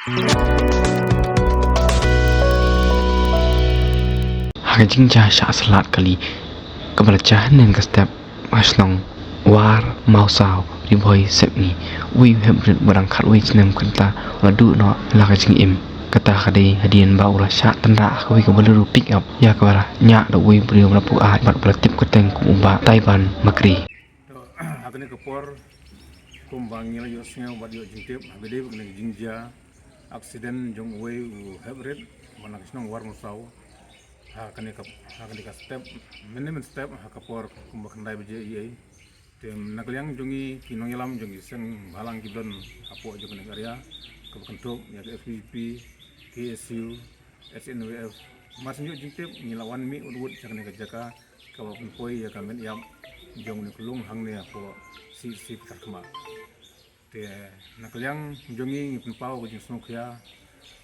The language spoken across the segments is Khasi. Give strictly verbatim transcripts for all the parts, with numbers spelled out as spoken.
Ha ka jingjia shah slad kali kaba la jia hynnin ka step ha shnong War Mawsaw, Ri Bhoi Sepngi, uwei u hep rit ba dang khatwei snem kynta u la duh noh la ka jingim. Kata ka dei hadien ba u la shah tyndah ha kawei ka Bolero pick up ïa kaba la ñiah da uwei u briew ba la pyrkhat bad ba la tip kyrteng kum u Bah Taiban Makri. To, ha kane ka por kumba ngi la ïohsngew bad ïoh jingtip, ha kaba dei ba kane ka jingjia accident jong uwei u hep rit ba na ka shnong War Mawsaw. Ha kane ka, ha kane ka step, mynne mynstep ha ka por kumba khyndai baje eiei. Te na ka liang jong ngi ki nongïalam jong ki seng bhalang kiba don hapoh jong kane ka area, kaba kynthup ïa ka S P G P, K S U, H N V F, mar shu ïoh jingtip ngi la wan mih wut wut sha kane ka jaka kaba pynpoi ïa ka met ïap jong une u khyllung hangne hapoh C H C Patharkhmah. Te na ka liang jong ngi ngi pynpaw ka jingsngewkhia,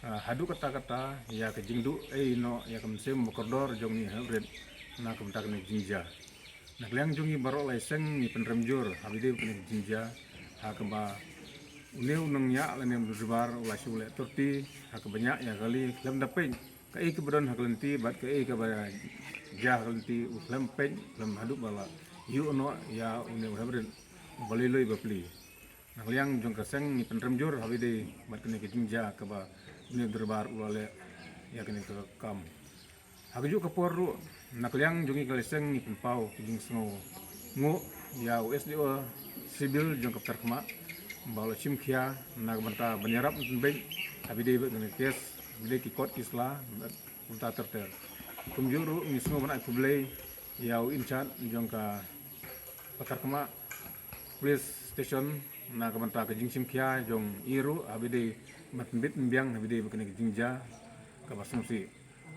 ah, haduh katta katta ïa ka jingduh ei noh ïa ka mynsiem ba kordor jong une u hep rit na ka bynta kane ka jingjia. Na ka liang jong ngi baroh lai seng ngi pynrem jur ha kaba dei ba kane ka jingjia, ha kaba une u nongñiah lane u driver u la shu leh thirty ha kaba ñiah ïa ka kali khlem da peit kaei kaba don ha ka lynti bad kaei kaba jia ha ka lynti, u khlem peit khlem haduh ba la ïoh noh ïa une u hep rit ba lui lui ba pli. Na ka liang jong ka seng ngi pynrem jur ha kaba dei bad kane ka jingjia kaba une u driver u la leh ïa kane ka kam. Ha kajuh ka por ruh na ka liang jong ngi ka lai seng ngi pynpaw ka jingsngewnguh ïa u S D O Civil jong ka Patharkhmah ba u la shim khia na ka bynta ban ïarap pynbeit ha kaba dei bad kane ka case, ha kaba dei ki court ki sla bad kumta ter ter. Kumjuh ruh ngi sngew ban ai khublei ïa u in charge jong ka Patharkhmah Police Station na ka bynta ka jingshim khia jong i ruh ha kaba dei ban pynbeit pynbiang ha kaba dei bad kane ka jingjia kaba sngewsih.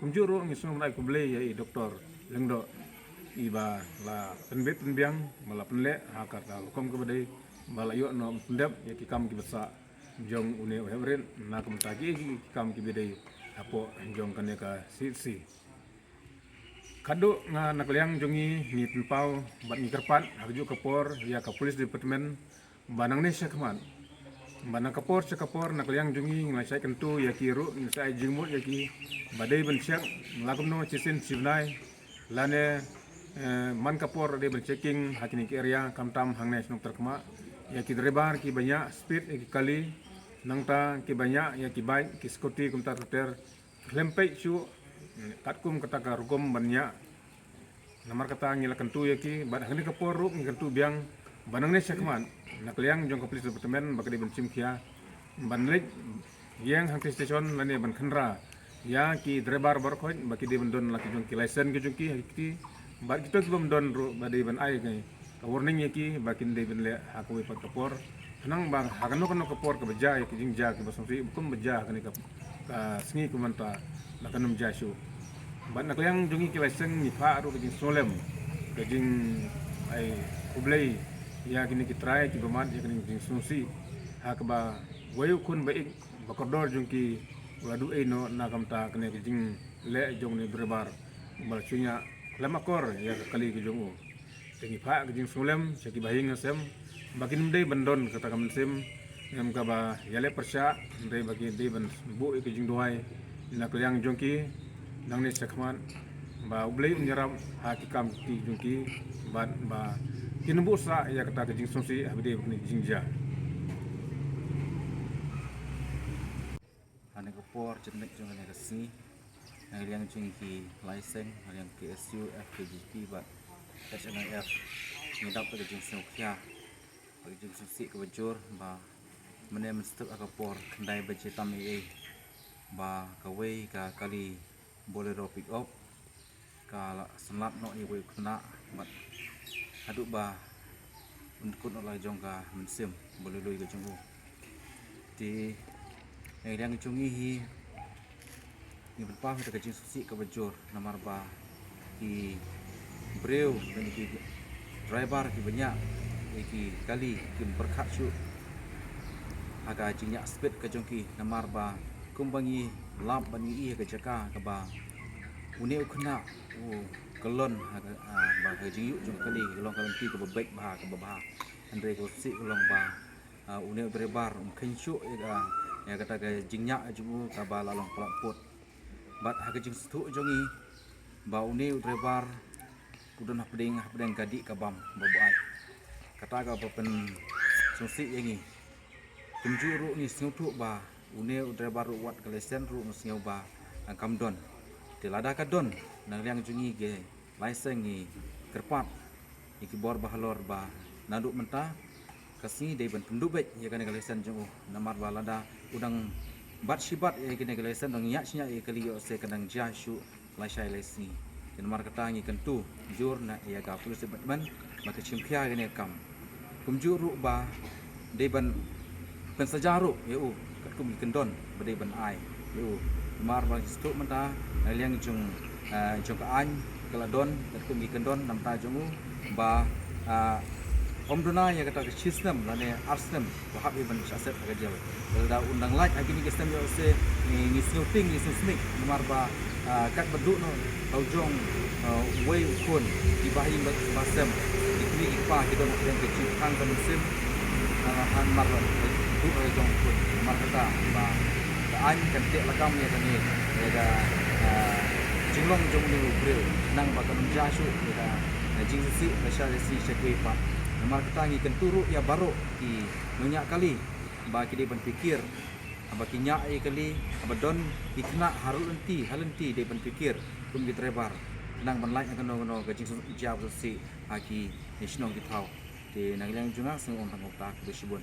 Kumjuh ruh ngi sngew ban ai khublei ïa i Doktor Lyngdoh iba la pynbeit pynbiang ba la pynleh ha kata ka rukom kaba dei ba la ïoh noh ban pyndep ïa ki kam kiba sah jong une u hep rit na ka bynta ki, ki kam kiba dei hapoh jong kane ka C H C. Khadduh nga na ka liang jong ngi ngi pynpaw bad ngi kyrpad ha kajuh ka por ïa ka Police Department ba nangne shakhmat, ba na ka por sha ka por na ka liang jong ngi ngi la shait kyntu ïa ki ruh, ngi la shait ai jingmut ïa ki ba dei ban check la kumno shisien shibnai lane, eh, man ka por dei ban checking ha kine ki area, khamtam hangne shnong Patharkhmah, ïa ki driver kiba ñiah speed ïa ki kali, nangta kiba ñiah ïa ki bike ki scooty kumta ter ter, khlem peit shuh katkum kata ka rukom ban ñiah. Namar kata ngi la kyntu ïa ki bad ha kane ka por ruh ngi kyntu biang ba nangne shakhmat na ka liang jong ka Police Department ba ka dei ban shim khia ban leit ïeng hangtei station lane ban khynra ïa ki driver baroh khoit ba ki dei ban don la ki jong ki license ki jong ki ha ki kti bad kito ki bym don ruh ba dei ban ai ka warning ïa ki ba kin dei ban leh ha kawei pat ka por. Khnang ba ha kano kano ka por kaba jia ïa ki jingjia kiba sngewsih, ba kum ba jia ha kane ka, ka sngi kumta, ba kan ym jia shuh. Bad na ka liang jong ngi ki lai seng ngi phah ruh ka jingsngewlem, ka jingai khublei ïa kine ki trai kiba mad ïa kane ka jingsngewsih ha kaba wei u khun ba ïeit ba kordor jong ki u la duh ei noh na ka bynta kane ka jingleh jong une u driver ba la shu ñiah khlem akor ïa ka kali ka jong u. Te ngi phah ka jingsngewlem sha ki bahaïing hasem ba kin ym dei ban don kata ka mynsiem em kaba ïaleh pyrshah, hynrei ba kin dei ban buh ïa ka jingduwai na ka liang jong ki nangne shakhmat ba U Blei un ïarap ha ki kam ki jong ki bad ba kin ym buh sah ïa kata ka jingsngewsih ha kaba dei ba kane ka jingjia. Ha kane ka por jingmut jong kane ka sngi, na ka liang jong ki lai seng, na ka liang K S U, F K J P bad H N I F, ngi dap da ka jingsngewkhia bad ka jingsngewsih kaba jur ba mynne mynstep ha ka por khyndai baje tam eiei ba kawei ka kali Bolero pickup ka la synlap noh ïa uwei u khynnah bad haduh ba un kut noh la jong ka mynsiem ba lui lui ka jong u. Te na ka liang jong ngi hi ngi pynpaw ïa ka jingsngewsih kaba jur namar ba ki briew lane ki driver kiba ñiah ïa ki kali kim pyrkhat shuh ha ka jingñiah speed ka jong ki namar ba kumba ngi lap bad ngi ïohi ha ka jaka kaba une u khynnah u kyllon ha ka, ah, ba ka jingïuh jong ka kali ka long ka lynti kaba beit bha kaba bha. Hynrei ka sngewsih ka long ba, ah, une u driver um kheiñ shuh ïa ka ïa kata ka jingïaid jong u kaba la long palat put. Bad ha ka jingsngewthuh jong ngi ba une u driver u don hapdeng, hapdeng ka dih ka bam ba buaid. Kata kaba pynsngewsih ïa ngi. Kumjuh ruh ngi sngewthuh ba une u driver ruh wat ka license ruh ngi sngew ba, ah, kam don. Te lada ka don, na liang jong ngi ki lai seng ngi kyrpad ïa ki bor ba halor ba naduh mynta ka sngi dei ban pynduh beit ïa kane ka license jong u, namar ba lada u dang bat shi bat ïa kane ka license, dang ïaid shi ïaid ïa kali, ïoh se ka dang jia shuh lai shai lai sngi. Te namar kata ngi kyntu jur na ïa ka police department ba ka shim khia kane ka kam. Kumjuh ruh ba dei ban pynsaja ruh ïa u katkum ki kyndon ba dei ban ai ïa u. Namar ba ngi sngewthuh mynta na liang jong, ah, jong ka aiñ ka la don katkum ki kyndon na bynta jong u ba, ah, ym duna ïa kata ka shi snem lane ar snem ba hap ïa ban shah set ha ka jel. Lada un dang lait ha kine ki snem, ïoh se ngi, ngi sngewtieng, ngi sngewsmit namar ba, ah, katba duh noh la u jong, ah, uwei u khun, kiba ha ïing ba, ba sem, ki kmie ki kpa ki don hapdeng ka jingkhang ka mynsiem, ah, namar ba duh la u jong u khun. Namar kata ba ka aiñ kan teh lakam ïa kane, ïa ka, ah, jinglong jong une u briew, khnang ba kan ym jia shuh ïa ka, ah, jingsngewsih lashai lashisngi sha kiwei pat. Namar kata ngi kyntu ruh ïa baroh ki nongñiah kali ba ki dei ban pyrkhat haba ki ñiah ïa kali, haba don ki khynnah ha lynti ha lynti, dei ban pyrkhat kum ki driver khnang ban lait na kano kano ka jingsngewsih ha ki shnong ki thaw. Te na liang jong nga sngew ong tang kumta, khublei shibun.